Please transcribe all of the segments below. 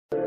Kum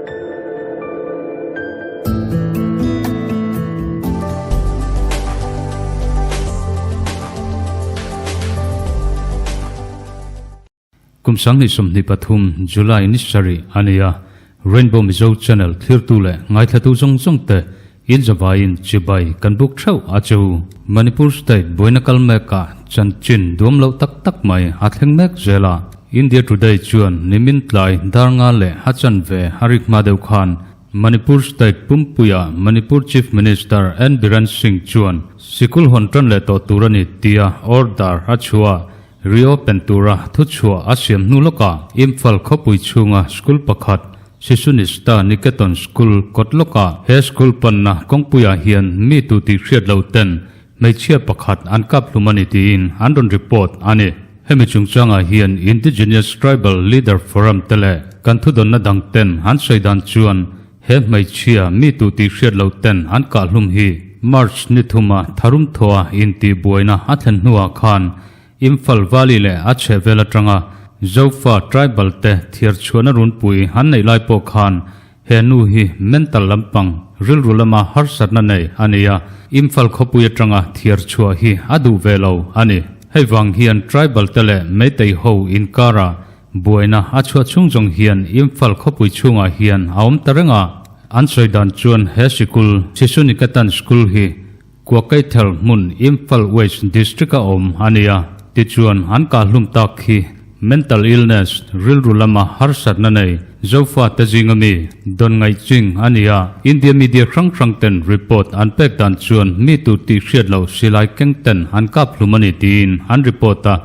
2023 July ni sarih a ni a, Rainbow Mizo Channel thlirtu leh ngaithlatu zawng zawng te in zavaiin chibai kan buk theuh a chu. Manipur State buaina kal mekah chanchin duam loh tak tak mai a thleng mek zel a. India Today chuan nimin tlai dar nga leh a chanve a rik hma deuh khan Manipur State pumpuia Manipur Chief Minister N Biren Singh chuan sikul hawn tan leh tawh tur a ni tia order a chhuah Reopen tura thuchhuah a siam hnu lawkah Imphal khawpui chhunga school pakhat Sisunista Niketon School kawt lawkah he school panna kawngpuiah hian mi tu tih hriat lo ten hmeichhia pakhat an kap hlum a ni tiin an rawn report a ni. Hemi chungchangah hian Indigenous Tribal Leader Forum te leh kan thudawnna dang ten an sawi dan chuan he hmeichhia mi tu tih hriat lo ten an kah hlum hi March ni thuma tharum thawha intihbuaina a thlen hnuah khan Imphal Valley leh a chhehvel atanga Zofa tribal te thiar chhuahna runpui an neih lai pawh khan he nu hi mental lampang rilru lama harsatna nei a ni a, Imphal khawpui atanga thiar chhuah hi a duh ve lo a ni. Hei vang hian tribal te leh Meitei ho inkara buaina a chhuah chhung zawng hian Imphal khawpui chhungah hian a awm ta reng a, an sawi dan chuan he sikul Sisunikatan School hi Kuakeithel hmun Imphal West District a awm a ni a, tichuan an kahhlum tak khi mental illness, rilru lama harsatna nei Zofa te zinga mi dawn ngaih ching a ni a. India media hrang hrang ten report an pek dan chuan mi tur tih hriat loh silai keng ten an kap hlum a ni tiin an report a,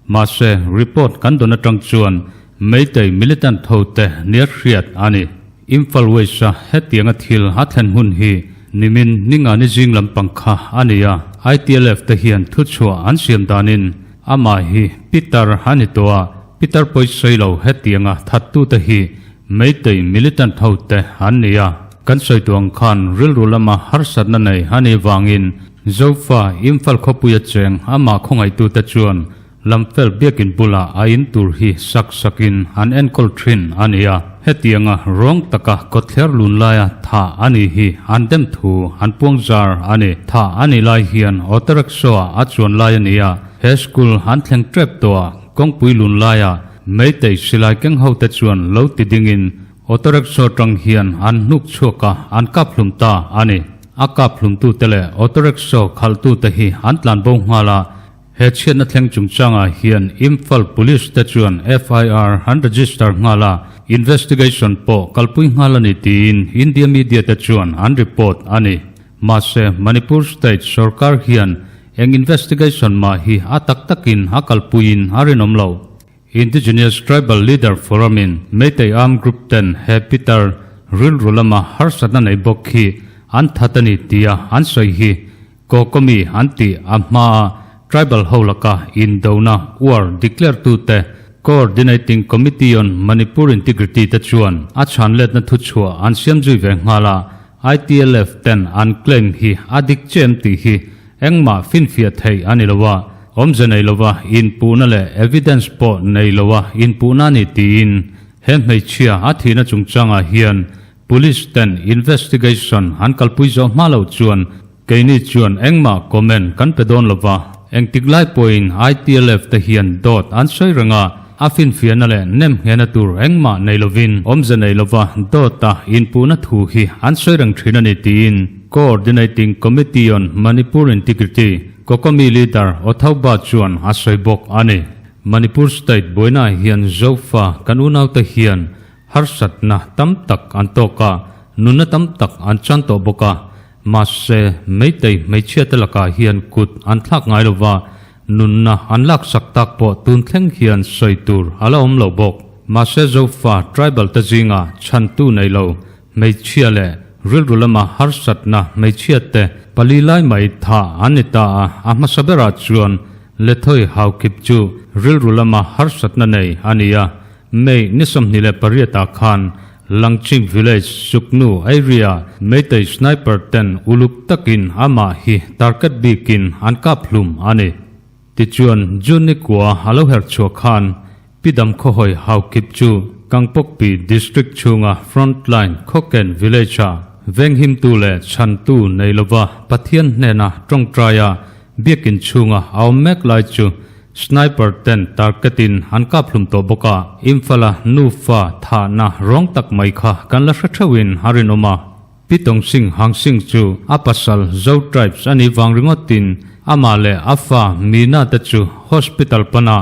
mahse report kan dawn atang chuan Meitei militant ho te nia hriat a ni. Imphal West-a hetianga thil a thlen hun hi nimin ningani zing lampang kha a ni a, ITLF te hian thuchhuah an siam danin amah hi Peter a ni tawh a, Peter pawisawi lo hetianga thattute hi Meitei militant ho te an ni a. Kan sawi tawh ang khan rilru lama harsatna nei a nih vangin Zofa Imphal khawpuia cheng amah khawngaihtute chuan Lamfel biakin bulah a in tur hi sak sakin an enkawl thin a ni a, hetianga rawng taka kawtthler lun laia thah a nih hi an dem thu an puang zar a ni. Thah a nih lai hian auto rickshaw-ah a chuan lai a ni a, he school an thleng tep tawh a, kawngpui lun laia Meitei silai keng hote chuan lo ti dingin auto rickshaw tang hian an hnuk chhuak a, an kap hlum ta a ni. A kap hlumtute leh auto rickshaw khalhtute hi an tlanbo nghal a, He chhiatna thleng chungchangah hian Imphal Police te chuan FIR an register nghal a, investigation pawh kalpui nghal a ni tiin India media te chuan an report a ni. Mahse, Manipur state sorkar hian eng investigation mah hi a tak takin a kalpuiin a rinawm lo. Indigenous Tribal Leader Forum in Meitei Armed Group ten he pitar rilru lama harsatna nei bawk hi an that a ni tia an sawi hi Kokomi an tih a hmaa tribal ho laka indona war declare tute Coordinating Committee on Manipur Integrity te chuan a chhanletna thuchhuah an siam zui ve nghal a, ITLF ten an claim hi a dik chem tih hi engmah finfiah theih a ni lo a, awmze nei lova inpuhna leh evidence pawh nei loa inpuhna a ni tiin he hmeichhia a thihna chungchangah hian Police ten investigation an kalpui zawh hma loh chuan keini chuan engmah comment kan pe dawn lova, engtik lai pawhin ITLF te hian dawt an sawi reng a, a finfiahna leh nem nghehna tur engmah nei lovin awmze nei lova dawta inpuhna thu hi an sawi reng thin a ni tiin Coordinating Committee on Manipur Integrity, Kokomi leader Othauba chuan a sawi bawk a ni. Manipur state buainaah hian Zofa kan unaute hian Harsatna tam tak an tawk a, nunna tam tak an chan tawh bawk a. Mahse, Meitei hmeichhiate lakah hian kut an thlak ngai lo va, nunna an laksak tak pawh tun thleng hian sawi tur a la awm lo bawk. Mahse, Zofa tribal te zingah chhantu nei lo hmeichhia leh rilru lama harsatna hmeichhiate pali lai mai thah an ni ta a, a hmasa berah chuan Lethoi Haokip chu rilru lama harsatna nei a ni a, May ni 28 ah khan Langching village Suknu area Meitei sniper ten uluk takin amah hi target bikin an kap hlum a ni. Tichuan June ni kua a lo her chhuah khan Pidam khawhawi Haokip chu. Kangpokpi District chhunga Frontline Khawken Village-a venghimtu leh chhantu nei lova Pathian hnena tawngtaia biakin chhunga a awm mek lai chu Sniper ten target-in an kap hlum tawh bawk a, Imphal-a nufa thahna rawng tak mai kha kan la hre theuhin a rinawm a. Pi Tawng Sing Hang Sing chu a pasal Zo Tribes a nih vang ringawtin amah leh a fa Mina te chu hospital pana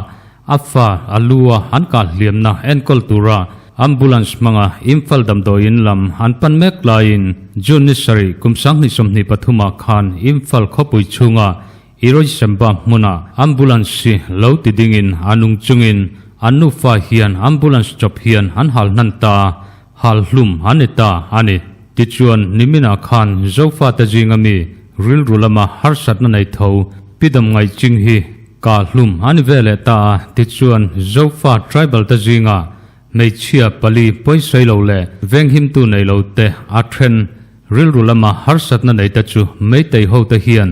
a fa a lu a an kah hliamna enkawl tura ambulance hmanga Imphal damdawiin lam an pan mek laiin June ni sarih kum 2023 ah khan Imphal khawpui chhunga Iroisemba hmuna ambulance hi lo ti dingin a nung chungin an nufa hian ambulance chawp hian an hal hnan ta a, hal hlum an ni ta a ni. Tichuan, niminah khan Zofate zinga mi rilru lama harsatna nei tho Pidam Ngaihching hi kah hlum a ni ve leh ta a, tichuan Zofa tribal te zinga hmeichhia pali pawisawi lo leh venghimtu nei lo te a then rilru lama harsatna nei te chu Meitei ho te hian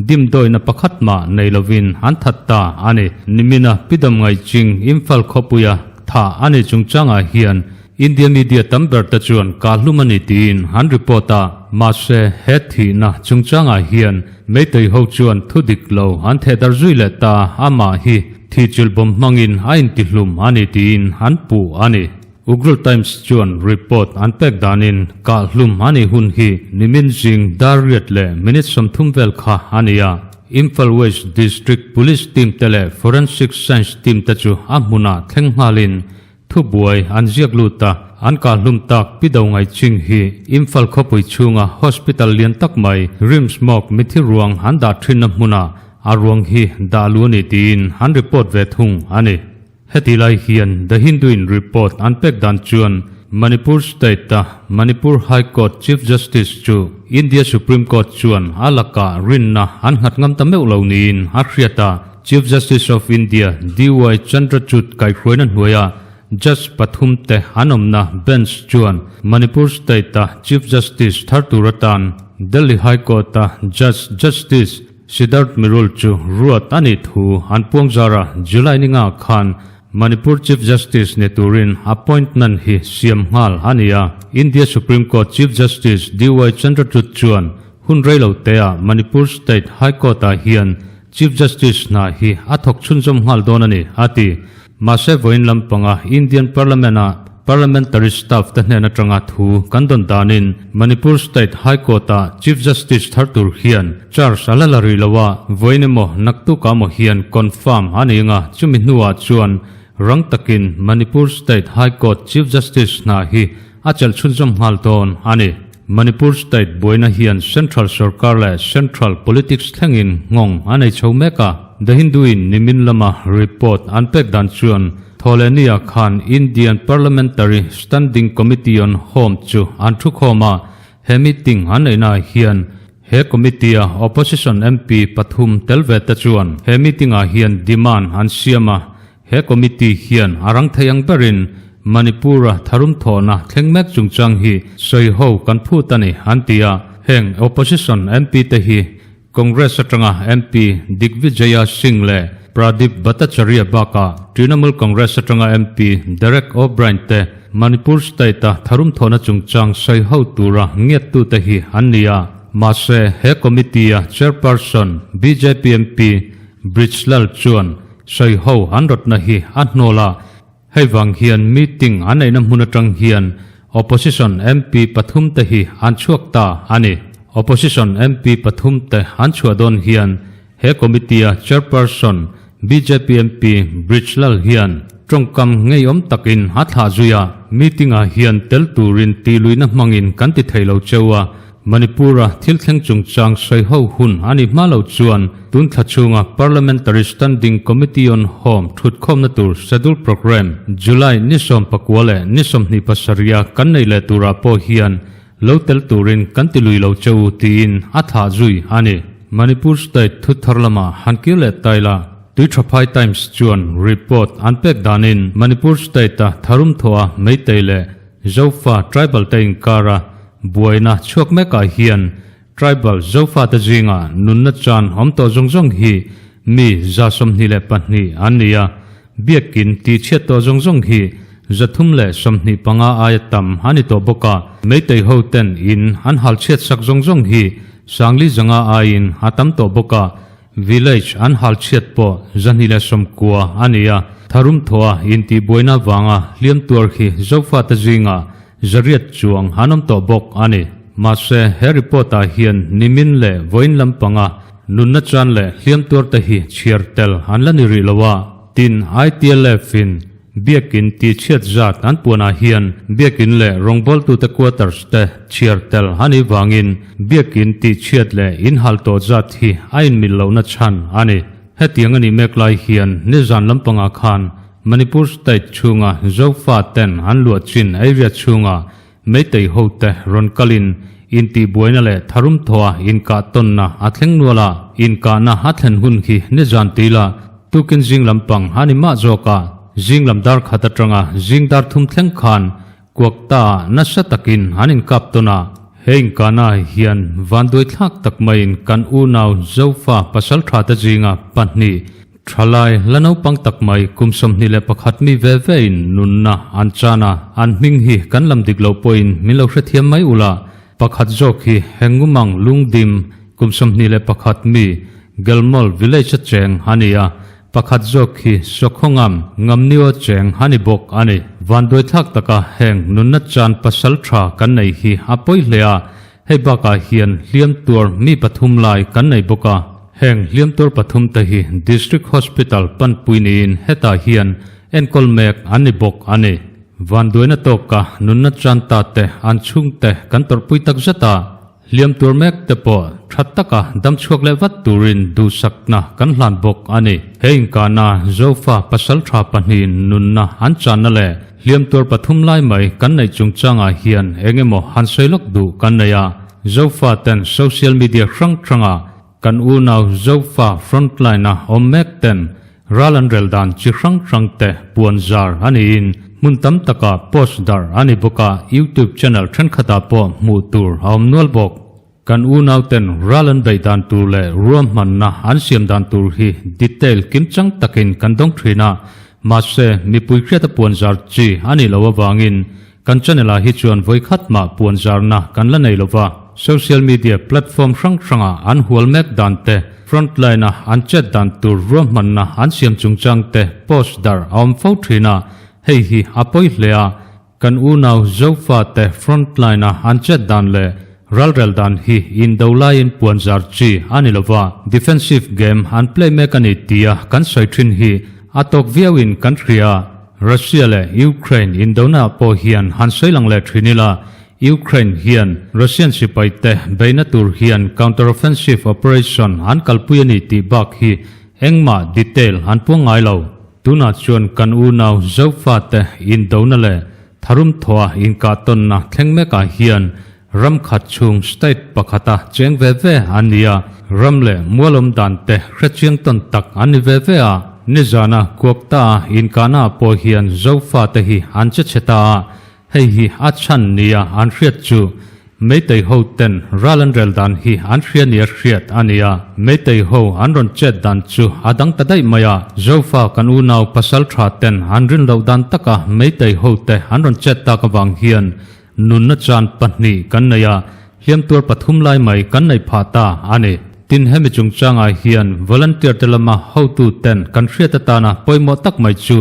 Dimdawina pakhat mah nei lovin an that ta a ni. Nimina Pidam Ngaiching Imphal khawpuia thah a ni chungchangah hian India media tam ber te chuan kahlum a ni tiin an report a, mahse he thihna chungchangah hian Meitei ho chuan thu dik lo an theh darh zui leh ta, amah hi thihchilh bawm hmangin a intihlum a ni tiin an puh a ni. Ugrul Times chuan report an pek danin kahhlum a nih hun hi nimin zing dar riat leh minute 30 vel kha a ni a. Imphal West District Police team te leh Forensic Science team te chu a hmunah thleng nghalin thubuai an ziak lut a, an kahhlum tak Pi Do Ngaiching hi Imphal khawpui chhunga hospital lian tak mai RIMS Morgue mithi ruang an dah thinna hmunah a ruang hi dah lu a ni tiin an report ve thung a ni. Heti lai hian The Hindu-in report an pek dan chuan Manipur State-a Manipur High Court Chief Justice chu India Supreme Court chuan a lakah rinna an nghat ngam ta meuh lo niin a hriat a. Chief Justice of India DY Chandrachud kaihhruaina hnuaia Judge pathum te an awmna bench chuan Manipur State-a Chief Justice thar tur atan Delhi High Court-a Judge Justice Siddharth Mirul chu ruat a nih thu an puang zar a, July ni nga khan Manipur Chief Justice ni turin appointment hi siam nghal a ni a. India Supreme Court Chief Justice DY Chandrachud chuan hun rei lo teah Manipur State High Court-ah hian Chief Justice hna hi a thawk chhunzawm nghal dawn a ni, a ti. Mahse vawiin lampanga Indian Parliament-a Parliamentary staff te hnen atanga thu kan dawn danin Manipur State High Court-a Chief Justice thar tur hian charge a la la rih lo a, vawiin emaw naktuk ah maw hian confirm a ni anga chumi hnuah chuan rang takin Manipur State High Court Chief Justice hna hi a chelh chhunzawm nghal dawn a ni. Manipur State buaina hian Central sorkar leh Central politics thlengin nghawng a nei chho mek a, The Hindu-in nimin lama report an pek dan chuan Thawhlehnia khan Indian Parliamentary Standing Committee on Home chu an thukhawm a, he meeting an neihnaah hian he committee-a opposition MP pathum tel ve te chuan he meeting-ah hian demand an siam a, He committee hian a rang thei ang berin Manipur-a tharum thawhna thleng mek chungchang hi sawi ho kan phut a ni, an ti a. Heng opposition MP te hi Congress atanga MP Digvijaya Singh leh Pradip Bhattacharya bakah Trinamool Congress atanga MP Derek O'Brien te Manipur state-a tharum thawhna chungchang sawi ho tura ngiattute hi an ni a. Mahse, he committee-a chairperson bjp MP Brijlal chuan Sawi ho an rawtna hi a hnawl a, hei vang hian meeting an neihna hmun atang hian Opposition MP pathum te hi an chhuak ta a ni. Opposition MP pathum te an chhuah dawn hian he committee a chairperson bjp MP Brijlal hian tawngkam ngeiawm takin a thlah zui a, meeting ah hian tel turin tihluihna hmangin kan ti thei lo cheu a, Manipur-a thil thleng chungchang sawi ho hun a nih hma lo chuan tun thla chhunga Parliamentary Standing Committee on Home thutkhawmna tur schedule programme July ni 19 leh ni 27 a kan nei leh turah pawh hian lo tel turin kan ti lui lo che u tiin a thlah zui a ni. Manipur State thu thar lama han kir leh taila Tuiṭhaphai Times chuan report an pek danin Manipur State-a tharum thawha Meitei leh Zofa tribal te inkara buaina chhuak mekah hian tribal Zofa te zinga nunna chan awm tawh zawng zawng hi mi 122 an ni a, biakin tihchhiat tawh zawng zawng hi 325 aia tam a ni tawh bawk a, Meitei ho ten in an hal chhiat sak zawng zawng hi Sangli 500 aiin a tam tawh bawk a, Village an hal chhiat pawh 290 a ni a, tharum thawha intihbuaina vanga hliam tuar khi Zofate zingah 800 chuang an awm tawh bawk a ni. Mahse, he report ah hian nimin leh vawiin lampanga nunna chan leh hliam tuarte hi chhiar tel an la ni rih lo a, tin ITLF in Biakin tihchhiat zat an puanah hian Biakin leh rawngbawltute quarters te chhiar tel a nih vangin Biakin tihchhiat leh inhal tawh zat hi a inmil lohna chhan a ni. Hetiang a nih mek lai hian nizan lampangah khan Manipur state chhunga Zofa ten an luah chin area chhunga Meitei hote rawn kalin intihbuaina leh tharum thawha inkah tawnna a thleng nual a, inkahna a thlen hun hi nizan tila tukin zing lampang a ni mah zawk a, zing lam dar khat atanga zing dar thum thleng khan kuakta ah nasa takin an inkap tawn a. He inkahna hian vanduai thlak tak maiin kan unau Zofa pasaltha te zinga pahnih Thalai la naupang tak mai kum 21 mi ve ve in nunna an chan a, an hming hi kan lam dik loh pawhin min lo hrethiam mai ula, pakhat zawk hi Hengumang Lungdim kum 21 mi Gelmol village a cheng a ni a, pakhat zawk hi Sokhongam Ngamnio cheng a ni bawk a ni. Vanduaithlak taka heng nunna chan pasal tha kan nei hi a pawi hle a, Hei bakah hian hliam tuar mi pathum lai kan nei bawk a, heng hliam tuar pathum te hi District Hospital panpui niin hetah hian enkawl mek an ni bawk a ni. Vanduaina tawka nunna chan ta te an chhungte kan tawrhpui tak zet a, hliam tuar mek te pawh tha taka dam chhuak leh vat turin duhsakna kan hlan bawk a ni. He inkahna Zofa pasal tha pahnihin nunna an channa leh Hliam tuar pathum lai mai kan neih chungchangah hian eng emaw han sawi lawk duh kan nei a, Zofa ten social media hrang hranga kan unau Zofa frontline a awm mek ten ral an rel dan chi hrang hrang te puan zar a niin hmun tam takah post darh a ni bawk a, YouTube channel thenkhatah pawh hmuh tur a awm nual bawk. Kan unau ten ral an beih dan tur leh ruahmanna an siam dan tur hi detail kimchang takin kan dawng thin a, mahse mipui hriata puanzar chi a nih loh avangin kan channel ah hi chuan vawikhat mah puanzarna kan la nei lova. Social media platform hrang hranga an hual mek dan te, frontline a an chet dan tur ruahmanna an siam chungchang te post darh a awm fo thin a, hei hi a pawi hle a, Kan unau Zofa te frontline a an chet dan leh ralrel dan hi indo laiin puanzar chi a ni lova, defensive game an play mek a ni tia kan sawi thin hi a tawk viauin kan hria. Russia leh Ukraine indona ah pawh hian han sawi lang leh thin ila, Ukraine hian Russian sipai te beihna tur hian counter-offensive operation an kalpui a ni tih bak hi engmah detail an puang ngai lo. Tunah chuan kan unau Zofate indona leh tharum thawha inkahtawnna thleng mekah hian ram khat chhung state pakhata cheng ve ve an ni a, ram leh mualawm dan te hrechiang tawn tak an ni ve ve a. Nizana Kuakta-a inkahnaah pawh hian Zofate hi an che chhe ta a, Hei hi a chhan nia an hriat chu Meitei ho ten ral an rel dan hi an hria nia hriat a nia. Meitei ho an rawn chet dan chu a dang ta daih mai a. Zofa kan unau pasal tha ten an rin loh dan taka Meitei ho te an rawn chet tak avang hian nunna chan pahnih kan nei a, hliam tuar pathum lai mai kan neih phah ta a ni. Tin hemi chungchangah hian volunteer te lama hotu ten kan hriat atana pawimawh tak mai chu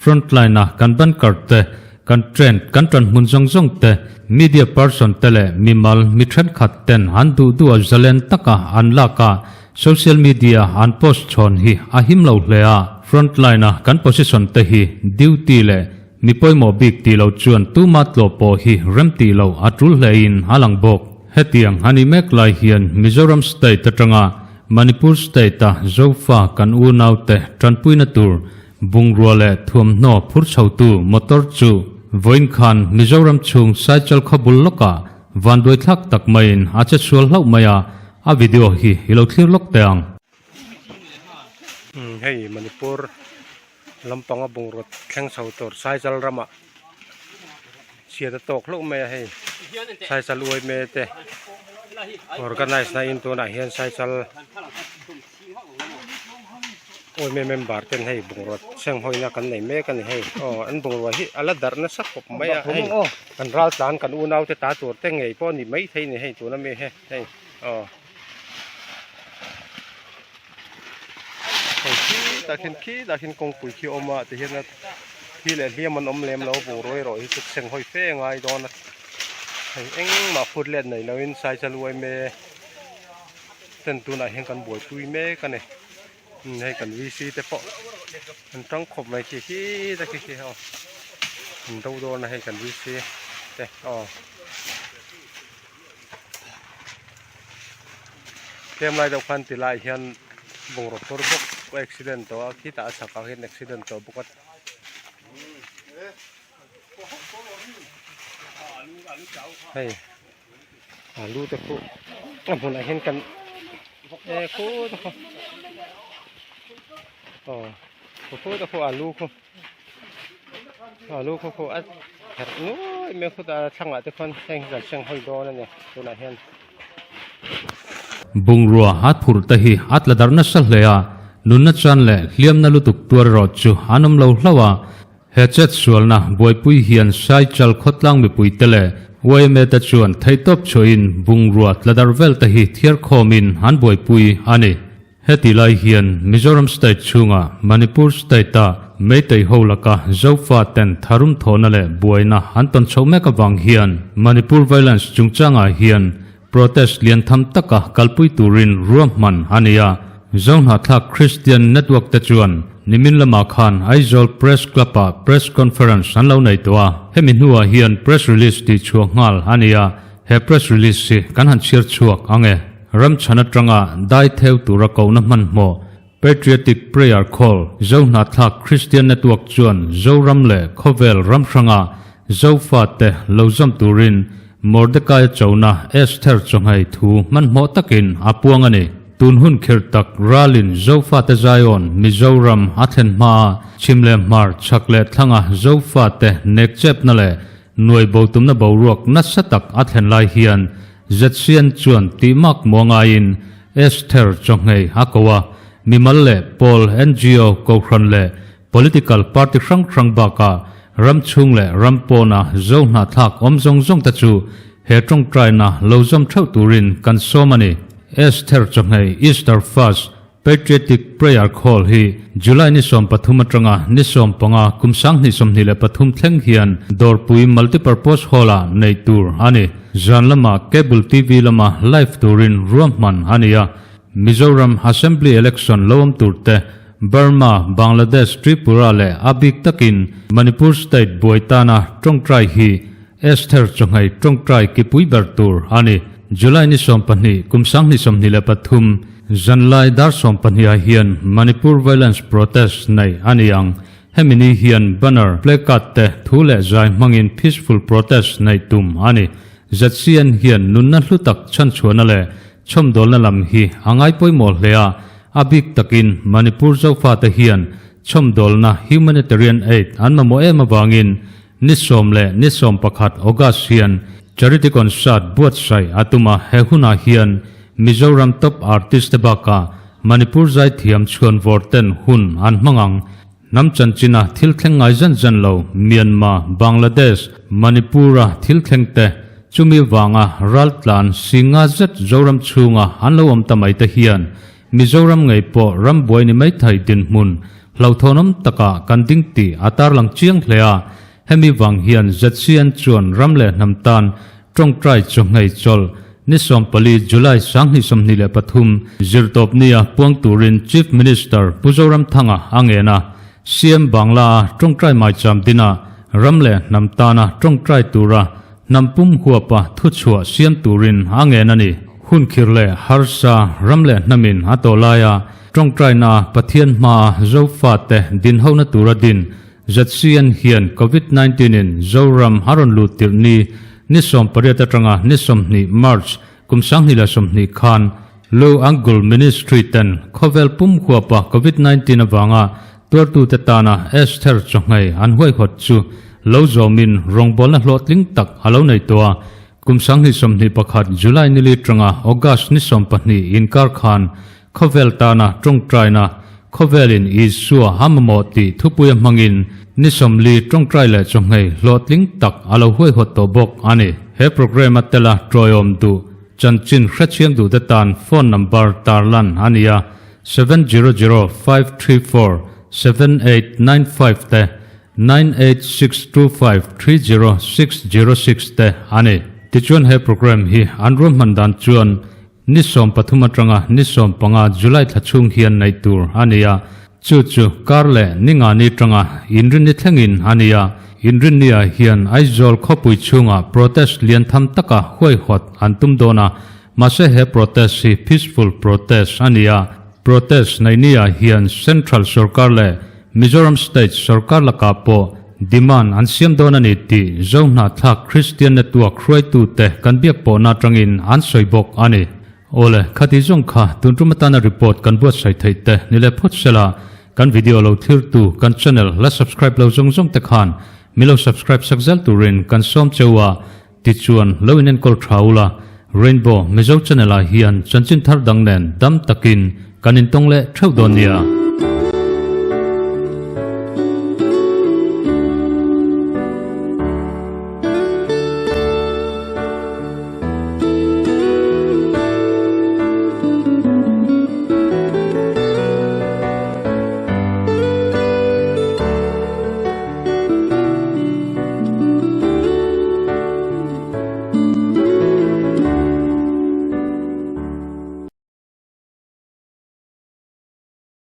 Frontline a kan bunker te, kan train kan tan hmun zawng zawng te, media person te leh mimal mi thenkhat ten an duh duh a zalen taka an lak a, social media an post chhawn hi a him lo hle a. Frontline a kan position te hi duty leh mi pawimawh bik tih lo chuan tuma tlawh pawh hi rem tih loh a tul hle in a lang bawk. Hetiang a ni mek lai hian Mizoram state atanga Manipur state a Zofa kan unaute tanpuina tur Bungrua leh thuamhnaw phur chhotu motor chu vawiin khan Mizoram chhung Saichal khaw bul lawkah vanduai thlak tak maiin a che sual hlauh mai a, a video hi i lo thlir lawk teh ang. Hei Manipur lampanga bungrua thleng chho tur Saichal ramah chhiat a tawk hlauh mai a hei Saichal uaime te organize na in tunah hian Saichal. Awime member ten hei bungrua seng hawina kan nei mek a ni hei aw an bungrua hi a la darh nasa khawp mai a hei kan ral tlan kan unau te ta tur te ngei pawh a ni maithei a ni hei tuna mi hi hei aw hei khitah khian khitah khian kawngpui khi a awm a tihian a thi leh hliam an awm lem lo bungrua erawh hi chu seng hawi fe a ngai dawn a hei engmah phut let nei loin Saizal uaime ten tunah hian kan buaipui mek a ni. Hei kan VC te pawh an tang khawp mai khi khi ta khi khi aw an do dawn a hei kan VC te aw tlem lai deuh khan ti lai hian bungraw phur bawk accident tawh a khitah a chhakah hian accident tawh bawk a. Hei alu te pawh a hmunah hian kan e khu te khu aw khu te khu alu khu alu khu khu a herh nuai mai khutah a thlangah te khuan heng hi kan seng hawi dawn a ni tunah hian. Bungrua a phurh te hi a tla darh nasa hle a, nunna chan leh hliamna lutuk tuar erawh chu an awm lo hlauh a. He chetsualna buaipui hian Saichal khawtlang mipuite leh yma te chuan theihtawp chhuahin bungrua tla darh vel te hi thiar khawmin an buaipui a ni. Heti lai hian Mizoram State chhunga Manipur State-a Meitei ho laka Zofa ten tharum thawhna leh buaina an tawn chhoh mek avang hian Manipur violence chungchangah hian Protest lian tham taka kalpui turin ruahman a ni a, Zohnahthlak Christian Network te chuan nimin lamah khan Aizawl Press Club-ah Press Conference an lo nei tawh a, hemi hnuah hian Press Release tih chhuah nghal a ni a, he Press Release hi kan han chhiar chhuak ang e. Ramchhan atanga dai theu tura kohna hmanhmawh Patriotic Prayer Call Zohnahthlak Christian Network chuan Zoram leh khawvel ram hranga Zofate lo zawm turin Mordecai chona Esther chawnghei thu hmanhmawh takin a puang a ni. Tun hun khirh tak ralin Zofate Zion, Mizoram a thlen hmaa chhim leh hmar chhak leh thlanga Zofate nek chepna leh nuai bo tumna boruak nasa tak a thlen lai hian ZCN chuan tihmak muangaiin Esther chawnghei a ko a, mimal leh pawl NGO kohhran leh Political party hrang hrang bakah ram chhung leh ram pawna zo hnahthlak awm zawng zawng te chu he tawngtaina lo zawm theuh turin kan sawm a ni. Esther chawhmeh Easter Fast Patriotic Prayer Call hi July ni 13 atanga ni 15 kum 2023 thleng hian Dawrpui Multipurpose Hall-ah neih tur a ni. Zan lama Cable TV lama live turin ruahman a ni a. Mizoram Assembly Election lo awm tur te, Burma, Bangladesh, Tripura leh a bik takin Manipur State buai tana tawngtai hi Esther chawnghei tawngtai kipui ber tur a ni. July ni 12 kum 2023 zanlai dar 12 ah hian Manipur Violence Protest neih a ni ang. Hemi ni hian banner, placard te thu leh zai hmangin peaceful protest neih tum a ni. ZCN hian nunna hlu tak chhanchhuahna leh Chhawmdawlna lam hi a ngai pawimawh hle a, a bik takin Manipur Zofate hian chhawmdawlna humanitarian aid an mamawh em avangin ni 10 leh ni 11 August hian Charity Concert buatsaih a tum a, he hunah hian Mizoram top artist te bakah Manipur zaithiam chhuanvawr ten hun an hmang ang. Hnam chanchina thil thleng ngai zan zan lo Myanmar, Bangladesh, Manipur-a thil thleng te, chumi vanga raltlan si nga zet Zoram chhunga an lo awm ta mai te hian Mizoram ngei pawh rambuai ni maithei dinhmun hlauhthawnawm takah kan ding tih a tarlang chiang hle a, hemi vang hian ZCN chuan ram leh hnam tan tawngtai chawhmei chawlh ni 14 July 2023 zirtawp nia puang turin Chief Minister Pu Zoramthanga a ngen a, CM Bangla-a tawngtai maicham dina ram leh hnam tana tawngtai tura hnam pum huapa thuchhuah siam turin a ngen a ni. Hun khir leh harsa ram leh hnamin a tawh laia tawngtaina Pathian hmaa Zofate dinhona tura din ZCN hian Covid 19 in Zoram a rawn lut tirh ni ni 18 atanga ni 20 March kum 2020 khan Low Angle Ministry ten khawvel pum huapa Covid 19 avanga tuartute tana Esther chawhmei an huaihawt chu lo zawmin rawngbawlna hlawhtling tak a lo nei tawh a. Kum 2021 July nili tanga August ni 12 inkar khan khawvel tana tawngtaina. Khawvelin Isua a mamawh tih thupuia hmangin ni 40 tawngtai leh chawhngei hlawhtling tak a lo huaihawt tawh bawk a ni. He programme a tela tawiawm duh chanchin hrechiang duhte tan phone number tarlan a ni a, 700534 7895 te 9862530606 te a ni. Tichuan he programme hi an ruahman dan chuan Ni 13 atanga ni 15 July thla chhung hian neih tur a ni a, chu chu kar leh ni nga ni tanga inrinni thlengin a ni a. Inrinni-ah hian Aizawl khawpui chhungah protest lian tham taka huaihawt an tum dawn a, mahse he protest hi peaceful protest a ni a. Protest neihni-ah hian Central sorkar leh Mizoram State sorkar lakah pawh demand an siam dawn a ni tih Zohnahthlak Kristian Network hruaitute kan biak pawhna atangin an sawi bawk a ni. Awle, khati zawng kha tun tum atana report kan buatsaih theih te ni leh phawt sela, kan video lo thirtu kan channel la subscribe lo zawng zawng te khan mi lo subscribe sak zel turin kan sawm cheu a, tichuan lo inenkawl tha ula, Rainbow Mizo channel ah hian chanchin thar dang nen dam takin kan intawng leh theuh dawn nia.